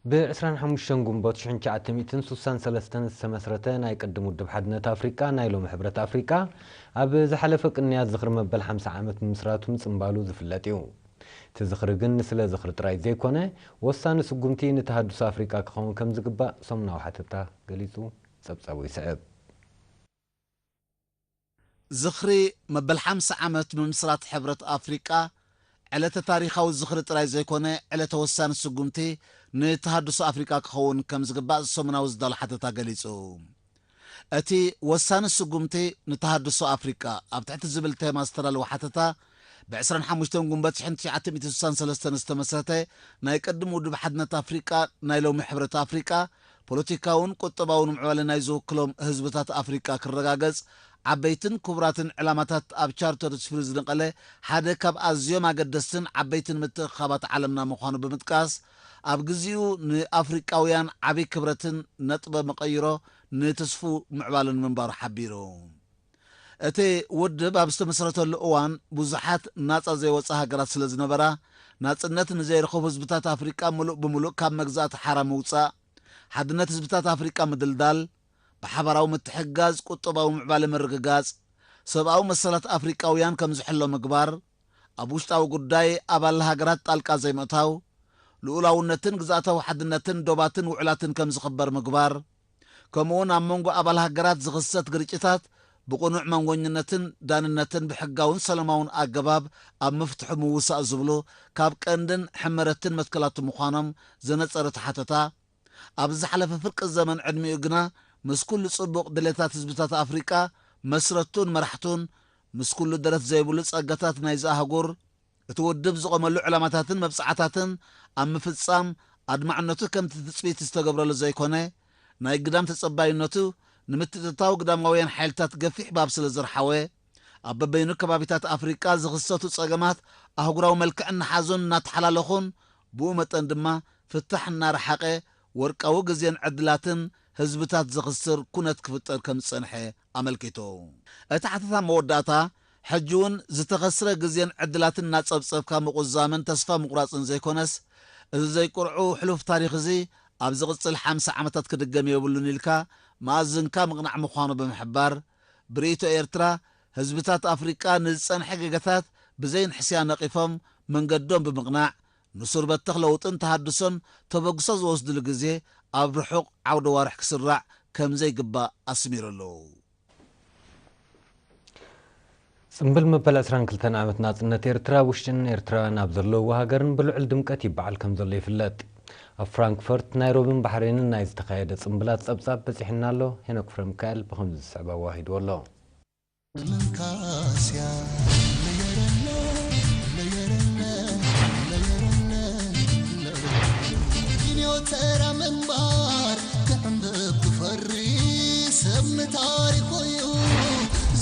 ብ ዕስራን ሓሙሽተን ጉንቦት ሽሕን ትሽዓተ ሚእትን ስሳን ሰለስተን ዝተመስረተ ናይ ቅድም ውድብ ሓድነት ኣፍሪቃ፣ ናይ ሎሚ ሕብረት ኣፍሪቃ፣ ኣብ ዝሓለፈ ቅንያት ዝኽሪ መበል ሓምሳ ዓመት ምምስራቱ ምጽንባሉ ዝፍለጥ እዩ። እቲ ዝኽሪ ግን ንስለ ዝኽሪ ጥራይ ዘይኮነ፣ ወሳኒ ስጉምቲ ንተሃድሶ ኣፍሪቃ ክኸውን ከም ዝግባእ ሰሙናዊ ሓተታ ገሊጹ። ጸብጻቡ ይስዕብ። ዝኽሪ መበል ሓምሳ ዓመት ምምስራት ሕብረት ኣፍሪቃ፣ ዕለተ ታሪኻዊ ዝኽሪ ጥራይ ዘይኮነ፣ ዕለተ ወሳኒ ስጉምቲ ንተሃድሶ ኣፍሪቃ ክኸውን ከም ዝግባእ ሰሙናዊ ዝዳሎ ሓተታ ገሊጹ። እቲ ወሳኒ ስጉምቲ ንተሃድሶ ኣፍሪቃ ኣብ ትሕቲ ዝብል ቴማ ዝተዳለወ ሓተታ፣ ብ ዕስራን ሓሙሽተን ጉንበት ሽሕን ትሽዓተ ሚእትን ስሳን ሰለስተን ዝተመስረተ ናይ ቅድም ውድብ ሓድነት ኣፍሪቃ፣ ናይ ሎሚ ሕብረት ኣፍሪቃ፣ ፖለቲካውን ቁጠባውን ምዕባለ ናይ ዝውክሎም ህዝብታት ኣፍሪቃ ክረጋገጽ፣ ዓበይትን ክቡራትን ዕላማታት ኣብ ቻርተር ስፍሪ ዝነቐለ ሓደ ካብ ኣዝዮም ኣገደስትን ዓበይትን ምትእኽኻባት ዓለምና ምዃኑ ብምጥቃስ፣ ኣብ ግዚኡ ንኣፍሪቃውያን ዓቢ ክብረትን ነጥበ መቐይሮ ንትስፉ ምዕባለን ምንባሩ ሓቢሩ። እቲ ውድብ ኣብ ዝተመስረተሉ እዋን ብዙሓት ናጻ ዘይወጻ ሃገራት ስለ ዝነበራ፣ ናጽነት ንዘይረኸቡ ህዝብታት ኣፍሪቃ ምሉእ ብምሉእ ካብ መግዛእቲ ሓራ ምውጻእ፣ ሓድነት ህዝብታት ኣፍሪቃ ምድልዳል፣ ብሓባራዊ ምትሕግጋዝ ቁጠባዊ ምዕባለ ምርግጋጽ፣ ሰብኣዊ መሰላት ኣፍሪቃውያን ከም ዝሕሎ ምግባር፣ ኣብ ውሽጣዊ ጉዳይ ኣባል ሃገራት ጣልቃ ዘይምእታው፣ ልኡላውነትን ግዝኣታዊ ሓድነትን ዶባትን ውዕላትን ከም ዝኽበር ምግባር፣ ከምኡውን ኣብ መንጎ ኣባል ሃገራት ዝኽሰት ግርጭታት ብቕኑዕ መንጎኝነትን ዳንነትን ብሕጋውን ሰላማውን ኣገባብ ኣብ ምፍትሑ ምውሳእ ዝብሉ ካብ ቀንድን ሕመረትን መትከላቱ ምዃኖም ዘነጸረ እቲ ሓተታ፣ ኣብ ዝሓለፈ ፍርቂ ዘመን ዕድሚኡ ግና ምስ ኩሉ ጽቡቕ ድሌታት ህዝብታት ኣፍሪቃ፣ መስረቱን መራሕቱን፣ ምስ ኩሉ ደረት ዘይብሉ ጸጋታት ናይዚ ኣህጉር፣ እቲ ውድብ ዝቖመሉ ዕላማታትን መብጽዓታትን ኣብ ምፍጻም ኣድማዕነቱ ከምቲ ትጽቢት ዝተገብረሉ ዘይኮነ፣ ናይ ግዳም ተጸባይነቱ ንምትእትታው ግዳማውያን ሓይልታት ገፊሕ ባብ ስለ ዘርሓወ፣ ኣብ በበይኑ ከባቢታት ኣፍሪቃ ዝኽሰቱ ጸገማት ኣህጉራዊ መልክዕ እናሓዙን እናተሓላለኹን፣ ብኡ መጠን ድማ ፍታሕ እናረሓቐ፣ ወርቃዊ ግዜን ዕድላትን ህዝብታት ዘኽስር ኩነት ክፍጠር ከም ዝጸንሐ ኣመልኪቱ። እቲ ሓተታ መወዳእታ፣ ሕጂ እውን ዝተኸስረ ግዜን ዕድላትን እናጸብጸብካ ምቑዛምን ተስፋ ምቑራጽን ዘይኮነስ፣ እዚ ዘይቁርዑ ሕሉፍ ታሪኽ እዚ ኣብ ዝቕጽል ሓምሳ ዓመታት ክድገም የብሉን ኢልካ መኣዝንካ ምቕናዕ ምዃኑ ብምሕባር፣ ብርእይቶ ኤርትራ፣ ህዝብታት ኣፍሪቃ ንዝጸንሐ ጌጋታት ብዘይንሕስያ ነቒፎም መንገዶም ብምቕናዕ፣ ንሱር በተኽ ለውጥን ተሃድሶን ተበግሶ ዝወስድሉ ግዜ ኣብ ርሑቕ ዓውደ ዋርሕ ክስራዕ ከም ዘይግባእ ኣስሚሩሉ። ጽምብል መበል ዕስራን ክልተን ዓመት ናጽነት ኤርትራ ኣብ ውሽጥን ኤርትራውያን ኣብ ዘለውዎ ሃገርን ብልዑል ድምቀት ይበዓል ከም ዘሎ ይፍለጥ። ኣብ ፍራንክፈርት፣ ናይሮቢን ባሕሬንን ናይ ዝተኻየደ ጽምብላት ጸብጻብ በጺሑና ኣሎ። ሄኖክ ፍረሚካኤል ብኸምዚ ዝስዕብ ኣዋሂድዎ ኣሎ። ምንካስያ ለየረለ፣ ለየረለ፣ ለየረለ፣ ለየረለ። ኪንዮ ተራ ምንባር ክዕንብብ ክፈሪ ሰብ ንታሪኹ እዩ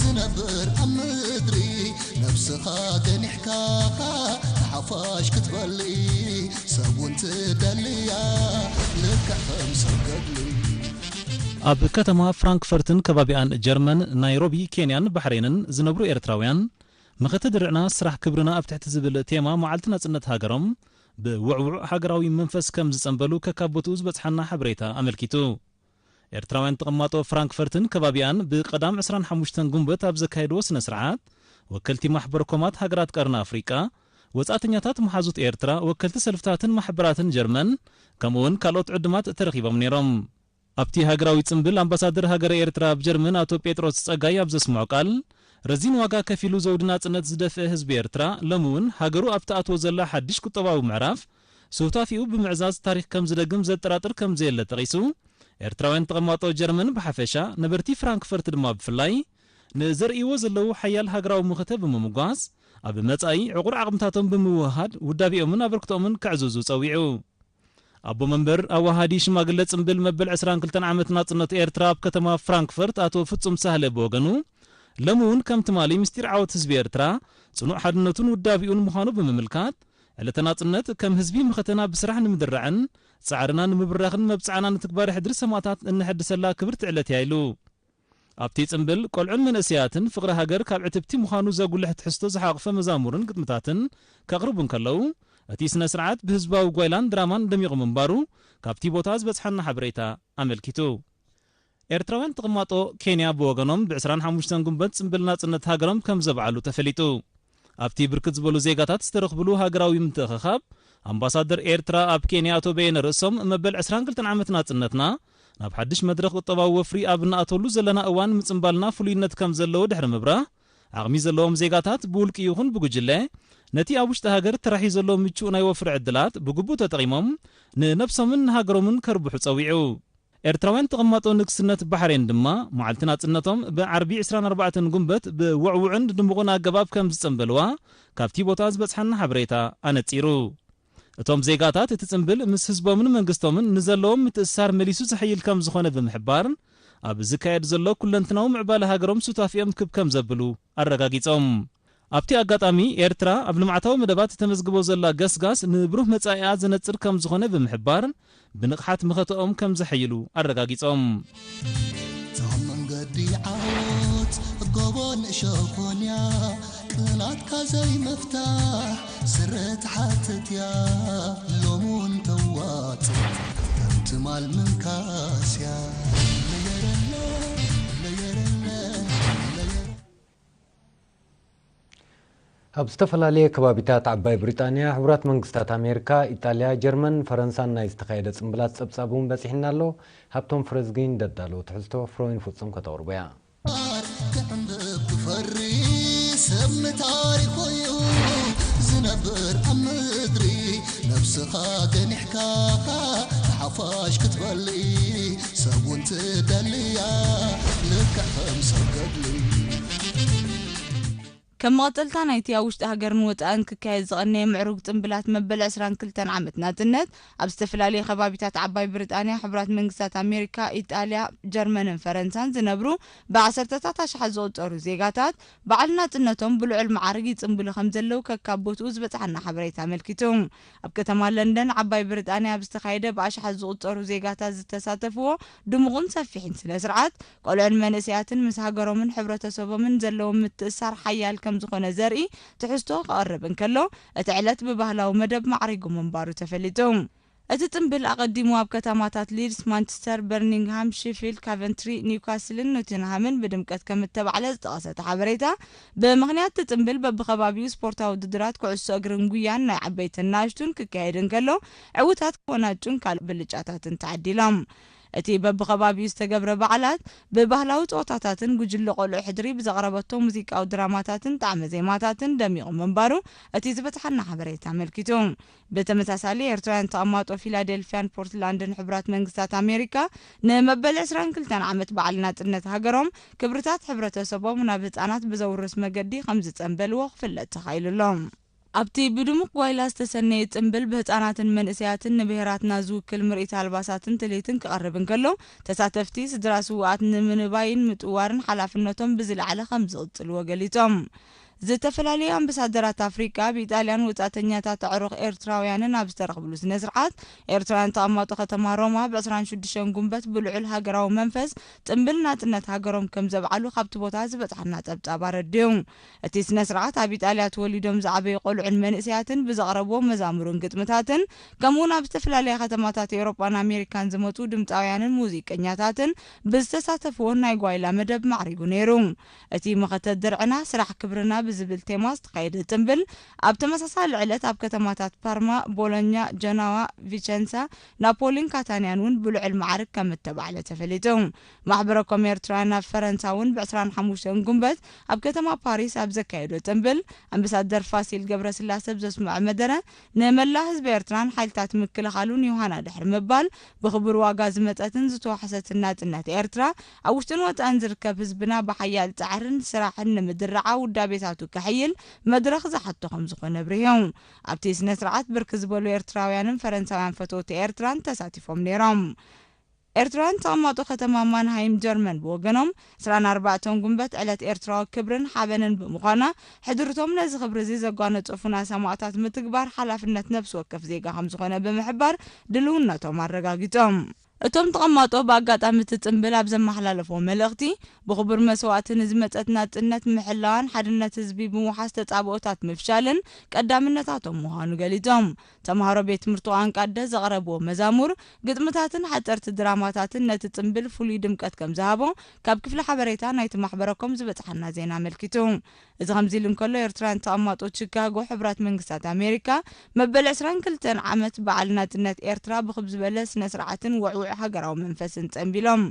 ዝነብር ኣብ ምድሪ። ነብስኻ ገኒሕካ ንሓፋሽ ክትበሊ ሰብ እውን ትደልያ ልክዕ ከም ሰብ ገድሊ። ኣብ ከተማ ፍራንክፈርትን ከባቢኣን ጀርመን፣ ናይሮቢ ኬንያን ባሕሬንን ዝነብሩ ኤርትራውያን፣ መኸተ ድርዕና ስራሕ ክብርና ኣብ ትሕቲ ዝብል ቴማ መዓልቲ ናጽነት ሃገሮም ብውዕዉዕ ሃገራዊ መንፈስ ከም ዝጸንበሉ ከካብ ቦትኡ ዝበጽሓና ሓበሬታ ኣመልኪቱ። ኤርትራውያን ተቐማጦ ፍራንክፈርትን ከባቢኣን ብቐዳም ዕስራን ሓሙሽተን ጉንበት ኣብ ዘካየድዎ ስነ ስርዓት፣ ወከልቲ ማሕበር ኮማት ሃገራት ቀርኒ ኣፍሪቃ፣ ወጻእተኛታት መሓዙት ኤርትራ፣ ወከልቲ ሰልፍታትን ማሕበራትን ጀርመን፣ ከምኡውን ካልኦት ዕዱማት ተረኺቦም ነይሮም። ኣብቲ ሃገራዊ ጽምብል ኣምባሳደር ሃገረ ኤርትራ ኣብ ጀርመን ኣቶ ጴጥሮስ ጸጋይ ኣብ ዘስምዖ ቃል፣ ረዚን ዋጋ ከፊሉ ዘውዲ ናጽነት ዝደፍአ ህዝቢ ኤርትራ ሎሚ እውን ሃገሩ ኣብ ትኣትዎ ዘላ ሓድሽ ቁጠባዊ ምዕራፍ ሱታፌኡ ብምዕዛዝ ታሪኽ ከም ዝደግም ዘጠራጥር ከም ዘየለ ጠቒሱ፣ ኤርትራውያን ተቐማጦ ጀርመን ብሓፈሻ፣ ነበርቲ ፍራንክፈርት ድማ ብፍላይ፣ ንዘርእይዎ ዘለዉ ሓያል ሃገራዊ መኸተ ብምምጓስ፣ ኣብ መጻኢ ዕቑር ዓቕምታቶም ብምውህሃድ ውዳቤኦምን ኣበርክቶኦምን ከዕዝዙ ጸዊዑ። ኣቦ መንበር ኣዋሃዲ ሽማግለ ጽምብል መበል ዕስራን ክልተን ዓመት ናጽነት ኤርትራ ኣብ ከተማ ፍራንክፈርት ኣቶ ፍጹም ሳህለ ብወገኑ፣ ሎሚ እውን ከም ትማሊ ምስጢር ዓወት ህዝቢ ኤርትራ፣ ጽኑዕ ሓድነቱን ውዳቤኡን ምዃኑ ብምምልካት፣ ዕለተ ናጽነት ከም ህዝቢ መኸተና ብስራሕ ንምድራዕን ጻዕርና ንምብራኽን መብጽዓና ንትግባረ ሕድሪ ሰማእታት እነሐድሰላ ክብርቲ ዕለት እያ ኢሉ። ኣብቲ ጽምብል ቆልዑን መንእሰያትን ፍቕሪ ሃገር ካብ ዕትብቲ ምዃኑ ዘጉልሕ ትሕዝቶ ዝሓቖፈ መዛሙርን ግጥምታትን ከቕርቡ እንከለዉ፣ እቲ ስነ ስርዓት ብህዝባዊ ጓይላን ድራማን ደሚቑ ምንባሩ ካብቲ ቦታ ዝበጽሓና ሓበሬታ ኣመልኪቱ። ኤርትራውያን ተቐማጦ ኬንያ ብወገኖም ብ ዕስራን ሓሙሽተን ጉንበት ጽምብል ናጽነት ሃገሮም ከም ዘብዓሉ ተፈሊጡ። ኣብቲ ብርክት ዝበሉ ዜጋታት ዝተረኽብሉ ሃገራዊ ምትእኽኻብ፣ ኣምባሳደር ኤርትራ ኣብ ኬንያ ኣቶ በየነ ርእሶም፣ መበል ዕስራን ክልተን ዓመት ናጽነትና ናብ ሓድሽ መድረኽ ቁጠባዊ ወፍሪ ኣብ እንኣተሉ ዘለና እዋን ምጽምባልና ፍሉይነት ከም ዘለዎ ድሕሪ ምብራህ፣ ዓቕሚ ዘለዎም ዜጋታት ብውልቂ ይኹን ብጉጅለ ነቲ ኣብ ውሽጢ ሃገር ተራሕዩ ዘሎ ምቹእ ናይ ወፍሪ ዕድላት ብግቡእ ተጠቒሞም ንነብሶምን ንሃገሮምን ከርብሑ ጸዊዑ። ኤርትራውያን ተቐማጦ ንግስነት ባሕሬን ድማ መዓልቲ ናጽነቶም ብዓርቢ ዕስራን ኣርባዕተን ጉንበት ብውዕዉዕን ድሙቕን ኣገባብ ከም ዝጸምበልዋ ካብቲ ቦታ ዝበጽሓና ሓበሬታ ኣነጺሩ። እቶም ዜጋታት እቲ ጽምብል ምስ ህዝቦምን መንግስቶምን ንዘለዎም ምትእስሳር መሊሱ ዘሐይል ከም ዝኾነ ብምሕባር፣ ኣብ ዝካየድ ዘሎ ኩለንትናዊ ምዕባለ ሃገሮም ሱታፊኦም ክብ ከም ዘብሉ ኣረጋጊጾም። ኣብቲ ኣጋጣሚ፣ ኤርትራ ኣብ ልምዓታዊ መደባት እተመዝግቦ ዘላ ገስጋስ ንብሩህ መጻኢኣ ዘነጽር ከም ዝኾነ ብምሕባር፣ ብንቕሓት መኸተኦም ከም ዘሐይሉ ኣረጋጊጾም። እታ መንገዲ ዓወት ጎቦ ንእሾኾንያ፣ ቅናትካ ዘይምፍታሕ ስረ ትሓትት እያ። ሎሚ እውን ተዋጽእ ከም ትማል ምንካስ እያ። ለየረለ፣ ለየረለ፣ ለየረ- ኣብ ዝተፈላለየ ከባቢታት ዓባይ ብሪጣንያ፣ ሕቡራት መንግስታት ኣሜሪካ፣ ኢጣልያ፣ ጀርመን፣ ፈረንሳን ናይ ዝተኻየደ ጽምብላት ጸብጻብ እውን በጺሕና ኣሎ። ሃብቶም ፍረዝጊን ደዳሎ ትሕዝቶ ፍሮይን ፍጹም ከተቕርቦ እያ። ክዕንብብ ክፈሪ ሰብ ንታሪኹ እዩ ዝነብር ኣብ ምድሪ። ነብስኻ ገኒሕካ ንሓፋሽ ክትበልኢ ሰብ እውን ትደልያ ልክዕ ከም ሰብ ገድሊ። ከም መቐጸልታ ናይቲ ኣብ ውሽጢ ሃገርን ወጻእን ክካየድ ዝቐነየ ምዕሩግ ጽምብላት መበል ዕስራን ክልተን ዓመት ናጽነት፣ ኣብ ዝተፈላለየ ከባቢታት ዓባይ ብሪጣንያ፣ ሕቡራት መንግስታት ኣሜሪካ፣ ኢጣልያ፣ ጀርመንን ፈረንሳን ዝነብሩ ብዓሰርተታት ኣሽሓት ዝቑጸሩ ዜጋታት፣ በዓል ናጽነቶም ብልዑል መዓርግ ይጽምብሉ ከም ዘለዉ ከካብ ቦትኡ ዝበጽሓና ሓበሬታ ኣመልኪቱ። ኣብ ከተማ ለንደን ዓባይ ብሪጣንያ ኣብ ዝተኻየደ ብኣሽሓት ዝቑጸሩ ዜጋታት ዝተሳተፍዎ ድሙቕን ሰፊሕን ስነ ስርዓት፣ ቆልዑን መንእሰያትን ምስ ሃገሮምን ሕብረተሰቦምን ዘለዎም ምትእስሳር ሓያል ከም ዝኾነ ዘርኢ ትሕዝቶ ክቐርብ እንከሎ፣ እቲ ዕለት ብባህላዊ መደብ ማዕሪጉ ምንባሩ ተፈሊጡ። እቲ ጽምብል ኣቐዲሙ ኣብ ከተማታት ሊድስ፣ ማንቸስተር፣ በርሚንግሃም፣ ሺፊልድ፣ ካቨንትሪ፣ ኒውካስልን ኖቲንሃምን ብድምቀት ከም እተባዕለ ዝጠቐሰ እቲ ሓበሬታ፣ ብምኽንያት እቲ ጽምብል በብኸባቢኡ ስፖርታዊ ውድድራት ኩዕሶ እግርን ጉያን ናይ ዓበይትን ንኣሽቱን ክካየድ እንከሎ፣ ዕዉታት ክወናጩን ካልእ ብልጫታትን ተዓዲሎም። እቲ በብኸባቢኡ ዝተገብረ በዓላት ብባህላዊ ጸወታታትን ጉጅለ ቆልዑ ሕድሪ ብዘቕረበቶ ሙዚቃዊ ድራማታትን ጣዕመ ዜማታትን ደሚቑ ምንባሩ እቲ ዝበጽሓና ሓበሬታ ኣመልኪቱ። ብተመሳሳሊ ኤርትራውያን ተቐማጦ ፊላደልፍያን ፖርትላንድን ሕቡራት መንግስታት ኣሜሪካ ንመበል ዕስራን ክልተን ዓመት በዓል ናጽነት ሃገሮም ክብርታት ሕብረተሰቦም ናብ ህጻናት ብዘውርስ መገዲ ከም ዝጸንበልዎ ክፍለጥ ተኻኢሉ ኣሎ። ኣብቲ ብድሙቕ ጓይላ ዝተሰነየ ጽምብል ብህጻናትን መንእሰያትን ንብሄራትና ዝውክል ምርኢት ኣልባሳትን ትልሂትን ክቐርብ እንከሎ፣ ተሳተፍቲ ስድራ ስውኣት ንምንባይን ምጥዋርን ሓላፍነቶም ብዝለዓለ ከም ዝቕጽልዎ ገሊጾም። ዝተፈላለዩ ኣምባሳደራት ኣፍሪቃ ኣብ ኢጣልያን ወጻእተኛታት ኣዕሩኽ ኤርትራውያንን ኣብ ዝተረኽብሉ ስነ ስርዓት፣ ኤርትራውያን ተቐማጦ ከተማ ሮማ ብ ዕስራን ሽዱሽተን ጉንበት ብልዑል ሃገራዊ መንፈስ ጽምብል ናጽነት ሃገሮም ከም ዘብዓሉ ካብቲ ቦታ ዝበጽሓና ጸብጻብ ኣረድዩ። እቲ ስነ ስርዓት ኣብ ኢጣልያ ተወሊዶም ዝዓበዩ ቆልዑን መንእሰያትን ብዘቕረብዎ መዛሙርን ግጥምታትን፣ ከምኡውን ኣብ ዝተፈላለያ ከተማታት ኤውሮጳን ኣሜሪካን ዝመጹ ድምጻውያንን ሙዚቀኛታትን ብዝተሳተፍዎ ናይ ጓይላ መደብ ማዕሪጉ ነይሩ። እቲ መኸተ ድርዕና ስራሕ ክብርና ብዝብል ቴማ ዝተኻየደ ጽምብል፣ ኣብ ተመሳሳሊ ዕለት ኣብ ከተማታት ፓርማ፣ ቦሎኛ፣ ጀናዋ፣ ቪቸንሳ፣ ናፖሊን ካታንያን እውን ብልዑል መዓርግ ከም እተባዕለ ተፈሊጡ። ማሕበረ ኮም ኤርትራውያን ኣብ ፈረንሳ እውን ብ ዕስራን ሓሙሽተን ጉንበት ኣብ ከተማ ፓሪስ ኣብ ዘካየዶ ጽምብል፣ ኣምባሳደር ፋሲል ገብረስላሰ ኣብ ዘስምዖ መደረ፣ ንመላእ ህዝቢ ኤርትራን ሓይልታት ምክልኻሉን ዮሃና ድሕሪ ምባል፣ ብኽቡር ዋጋ ዝመጸትን ዝተዋሕሰትን ናጽነት ኤርትራ፣ ኣብ ውሽጥን ወጻእን ዝርከብ ህዝብና ብሓያል ጻዕርን ስራሕን ንምድርዓ ውዳቤታቱ ከሐይል መድረኽ ዝሓቶ ከም ዝኾነ ኣብሪሁ። ኣብቲ ስነ ስርዓት ብርክት ዝበሉ ኤርትራውያንን ፈረንሳውያን ፈተውቲ ኤርትራን ተሳቲፎም ነይሮም። ኤርትራውያን ተቐማጦ ከተማ ማንሃይም ጀርመን ብወገኖም፣ ዕስራን ኣርባዕተን ጉንበት ዕለት ኤርትራዊ ክብርን ሓበንን ብምዃና፣ ሕድርቶም ነዚ ክብሪ እዚ ዘጓነጸፉና ሰማእታት ምትግባር ሓላፍነት ነፍሲ ወከፍ ዜጋ ከም ዝኾነ ብምሕባር ድልውነቶም ኣረጋጊጾም። እቶም ተቐማጦ ብኣጋጣሚ እቲ ጽምብል ኣብ ዘመሓላለፍዎ መልእኽቲ፣ ብኽቡር መስዋእቲ ንዝመጸት ናጽነት ምሕላዋን ሓድነት ህዝቢ ብምውሓስ ተጻብኦታት ምፍሻልን ቀዳምነታቶም ምዃኑ ገሊጾም። ተምሃሮ ቤት ትምህርቲ ቋንቋ ኣደ ዘቕረብዎ መዛሙር፣ ግጥምታትን ሓጸርቲ ድራማታትን ነቲ ጽምብል ፍሉይ ድምቀት ከም ዝሃቦ ካብ ክፍሊ ሓበሬታ ናይቲ ማሕበረኮም ዝበጽሓና ዜና ኣመልኪቱ። እዚ ከምዚ ኢሉ እንከሎ፣ ኤርትራውያን ተቐማጦ ቺካጎ፣ ሕቡራት መንግስታት ኣሜሪካ፣ መበል ዕስራን ክልተን ዓመት በዓል ናጽነት ኤርትራ ብኽብ ዝበለ ስነ ስርዓትን ውዕውዕ ሃገራዊ መንፈስን ጸንቢሎም።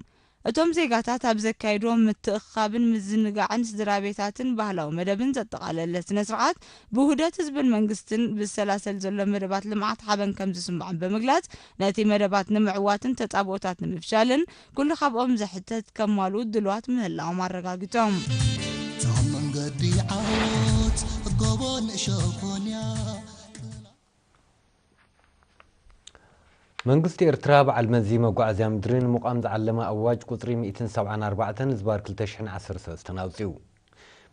እቶም ዜጋታት ኣብ ዘካየድዎ ምትእኽኻብን ምዝንጋዕን ስድራ ቤታትን ባህላዊ መደብን ዘጠቓለለ ስነ ስርዓት፣ ብውህደት ህዝብን መንግስትን ብዝሰላሰል ዘሎ መደባት ልምዓት ሓበን ከም ዝስምዖም ብምግላጽ፣ ነቲ መደባት ንምዕዋትን ተጻብኦታት ንምፍሻልን ኩሉ ካብኦም ዘሕተት ከማልኡ ድልዋት ምህላዎም ኣረጋጊጾም። እታ መንገዲ ዓወት ጎቦ ንእሸኾንያ። መንግስቲ ኤርትራ በዓል መዚ መጓዓዝያ ምድሪ ንምቋም ዝዓለመ ኣዋጅ ቁጽሪ ሚእትን ሰብዓን ኣርባዕተን ዝባር ክልተ ሽሕን ዓሰርተ ሰለስተን ኣውጺኡ።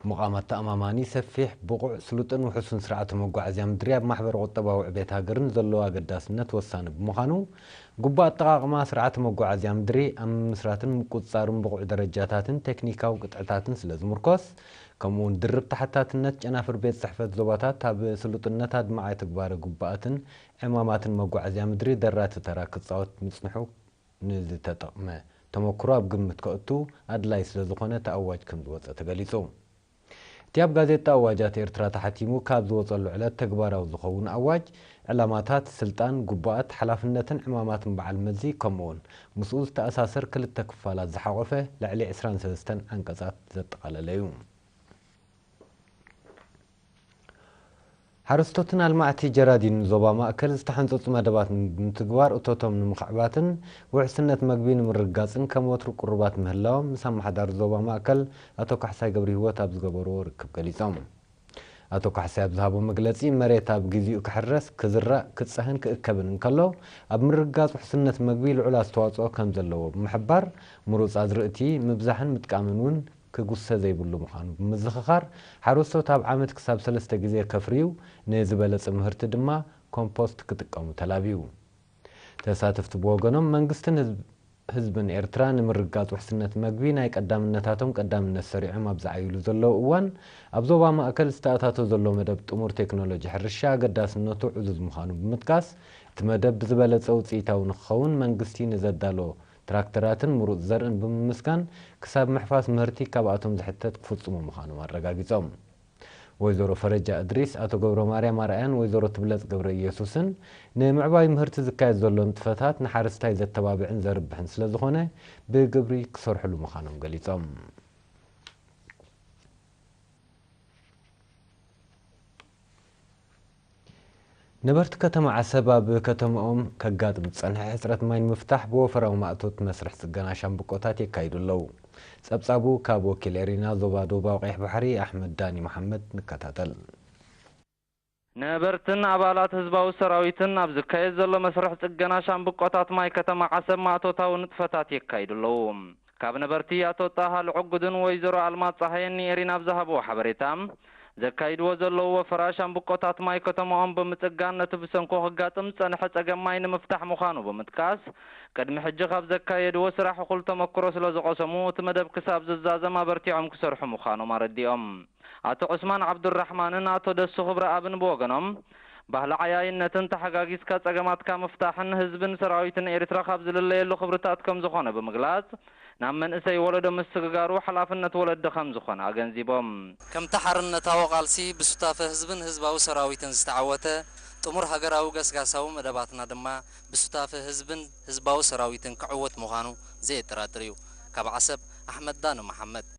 ምቋም ኣተኣማማኒ፣ ሰፊሕ፣ ብቑዕ፣ ስሉጥን ውሑስን ስርዓተ መጓዓዝያ ምድሪ ኣብ ማሕበረ ቁጠባዊ ዕቤት ሃገርን ዘለዎ ኣገዳስነት ወሳኒ ብምዃኑ፣ ግቡእ ኣጠቓቕማ ስርዓተ መጓዓዝያ ምድሪ ኣብ ምምስራትን ምቁጽጻሩን ብቑዕ ደረጃታትን ቴክኒካዊ ቅጥዕታትን ስለ ዝምርኮስ፣ ከምኡውን ድርብ ተሓታትነት ጨናፍር ቤት ጽሕፈት ዞባታት ኣብ ስሉጥነት ኣድማዒ ትግባረ ግቡኣትን ዕማማትን መጓዓዝያ ምድሪ ደራቲ ተራ ክጻወት ምጽንሑ ንዝተጠቕመ ተመክሮ ኣብ ግምት ከእቱ ኣድላይ ስለ ዝኾነ እቲ ኣዋጅ ከም ዝወጸ ተገሊጹ። እቲ ኣብ ጋዜጣ ኣዋጃት ኤርትራ ተሓቲሙ ካብ ዝወጸሉ ዕለት ተግባራዊ ዝኸውን ኣዋጅ፣ ዕላማታት፣ ስልጣን፣ ግቡኣት፣ ሓላፍነትን ዕማማትን በዓል መዚ ከምኡውን ምስኡ ዝተኣሳሰር ክልተ ክፋላት ዝሓቖፈ ልዕሊ ዕስራን ሰለስተን ዓንቀጻት ዘጠቓለለ እዩ። ሓረስቶትን ኣልማዕቲ ጀራዲን ዞባ ማእከል ዝተሓንጸጹ መደባት ንምትግባር እቶቶም ንምኽዕባትን ውሕስነት መግቢ ንምርግጋጽን ከም ወትሩ ቅሩባት ምህላዎም ምስ ኣመሓዳሪ ዞባ ማእከል ኣቶ ካሕሳይ ገብረሂወት ኣብ ዝገበርዎ ርክብ ገሊጾም። ኣቶ ካሕሳይ ኣብ ዝሃቦ መግለጺ፣ መሬት ኣብ ግዚኡ ክሕረስ፣ ክዝራእ፣ ክጸህን ክእከብን እንከሎ፣ ኣብ ምርግጋጽ ውሕስነት መግቢ ልዑል ኣስተዋጽኦ ከም ዘለዎ ብምሕባር፣ ምሩጽ ኣዝርእቲ ምብዛሕን ምጥቃምን እውን ክጉሰ ዘይብሉ ምዃኑ ብምዝኽኻር፣ ሓረስቶት ኣብ ዓመት ክሳብ ሰለስተ ግዜ ከፍርዩ፣ ንዝበለጸ ምህርቲ ድማ ኮምፖስት ክጥቀሙ ተላብዩ። ተሳተፍቲ ብወገኖም፣ መንግስትን ህዝብ ህዝብን ኤርትራ ንምርግጋጽ ውሕስነት መግቢ ናይ ቀዳምነታቶም ቀዳምነት ሰሪዖም ኣብ ዝዓይሉ ዘለዉ እዋን፣ ኣብ ዞባ ማእከል ዝተኣታቶ ዘሎ መደብ ጥሙር ቴክኖሎጂ ሕርሻ ኣገዳስነቱ ዕዙዝ ምዃኑ ብምጥቃስ፣ እቲ መደብ ብዝበለጸ ውጽኢታዊ ንክኸውን መንግስቲ ንዘዳሎ ትራክተራትን ምሩጽ ዘርእን ብምምስጋን፣ ክሳብ ምሕፋስ ምህርቲ ካብኣቶም ዝሕተት ክፍጽሙ ምዃኖም ኣረጋጊጾም። ወይዘሮ ፈረጃ እድሪስ፣ ኣቶ ገብረማርያም ኣርኣያን ወይዘሮ ትብለጽ ገብረኢየሱስን፣ ንምዕባይ ምህርቲ ዝካየድ ዘሎ ንጥፈታት ንሓረስታይ ዘተባብዕን ዘርብሕን ስለዝኾነ፣ ብግብሪ ክሰርሕሉ ምዃኖም ገሊጾም። ነበርቲ ከተማ ዓሰብ ኣብ ከተማኦም ከጋጥም ዝጸንሐ ሕጽረት ማይ ንምፍታሕ ብወፈራዊ ማእቶት መስርሕ ጽገና ሻምብቆታት የካይዱ ኣለዉ። ጸብጻቡ ካብ ወኪል ኤሪና ዞባ ዶባዊ ቀይሕ ባሕሪ ኣሕመድ ዳኒ መሓመድ ንከታተል። ነበርትን ኣባላት ህዝባዊ ሰራዊትን ኣብ ዝካየድ ዘሎ መስርሕ ጽገና ሻምብቆታት ማይ ከተማ ዓሰብ ማእቶታዊ ንጥፈታት የካይዱ ኣለዉ። ካብ ነበርቲ ኣቶ ጣሃ ልዕጉድን ወይዘሮ ኣልማዝ ጸሃየን ንኤሪና ኣብ ዝሃብዎ ሓበሬታ፣ ዘካይድዎ ዘለዉ ወፈራ ሻምብቆታት ማይ ከተማኦም ብምጽጋን ነቲ ብሰንኮ ክጋጥም ዝጸንሐ ጸገም ማይ ንምፍታሕ ምዃኑ ብምጥቃስ፣ ቅድሚ ሕጂ ካብ ዘካየድዎ ስራሕ እኹል ተመክሮ ስለ ዝቐሰሙ እቲ መደብ ክሳብ ዝዛዘም ኣበርቲዖም ክሰርሑ ምዃኖም ኣረዲኦም። ኣቶ ዑስማን ዓብዱራሕማንን ኣቶ ደሱ ክብረኣብን ብወገኖም፣ ባህሊ ዓያይነትን ተሓጋጊዝካ ጸገማትካ ምፍታሕን ህዝብን ሰራዊትን ኤርትራ ካብ ዝልለየሉ ክብርታት ከም ዝኾነ ብምግላጽ፣ ናብ መንእሰይ ወለዶ ምስግጋሩ ሓላፍነት ወለዲ ከም ዝኾነ ኣገንዚቦም። ከምቲ ሓርነታዊ ቃልሲ ብሱታፈ ህዝብን ህዝባዊ ሰራዊትን ዝተዓወተ፣ ጥሙር ሃገራዊ ገስጋሳዊ መደባትና ድማ ብሱታፈ ህዝብን ህዝባዊ ሰራዊትን ክዕወት ምዃኑ ዘየጠራጥር እዩ። ካብ ዓሰብ፣ ኣሕመድ ዳኑ መሓመድ።